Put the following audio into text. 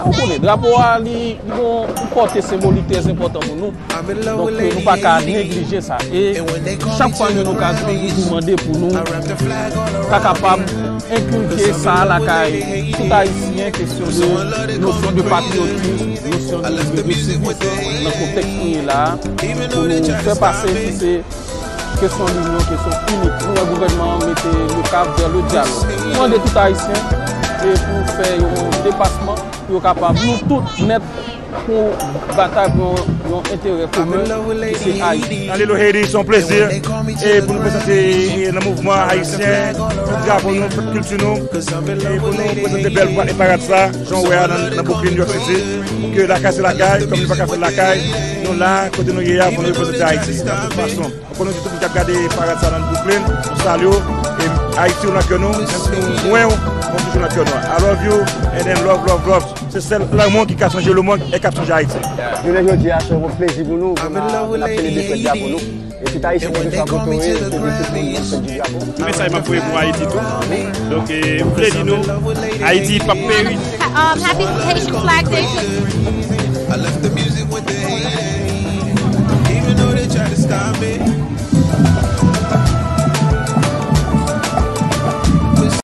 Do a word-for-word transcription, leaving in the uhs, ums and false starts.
Ou konnen, drapo a, li, li gon yon pòte senbolik trè enpòtan pou nou. Donk, nou pa ka neglije sa. E chak fwa nou gen okazyon, nou toujou mande pou nou ta kapab enkilke sa lakay tout Ayisyen, kesyon de nosyon de patriyotis, nosyon de, de, de sivis nan kontèks nou ye la a, pou nou fè pase si se kesyon linyon, kesyon inite. Nou wè gouvènman an mete le cap vers le dialogue. Nou mande tout Ayisyen e pou fè yon depasman, pou yo kapab, nou tout, nèt pou batay pou yon, yon enterè komen, ki se Ayiti. Nan Lilo Haiti, se yon plezi e pou nou prezante e nan mouvman ayisyen, fèt drapo nou, fèt kilti nou, e pou nou prezante bèl pa- parad sa, jan w wè a nan, nan Brooklyn, New York City, ke lakay se lakay, kòm nou pa ka fèt lakay, nou la, kote nou ye a, pou nou reprezante Ayiti, nan tout fason. Ankò nou di tout moun k ap gade parad sa nan Brooklyn, nou salye w. E Ayiti, ou nan kè nou, menm si nou lwen w, nou toujou nan kè nou. I love you, and then love, love, love. Se sèl lanmou ki ka chanje lemonn e k ap chanje Ayiti. Jounen jodi a, se yon plezi pou nou, pou n a, pou n ap selebre fèt drapo nou. E tout Ayisyen, kèlkeswa kote w ye, se di tout moun, bòn fèt di drapo. Ki mesaj m ap voye pou Ayiti tou? Donk, eh, m vle di nou, Ayiti p ap peri. Um, happy Haitian Flag Day to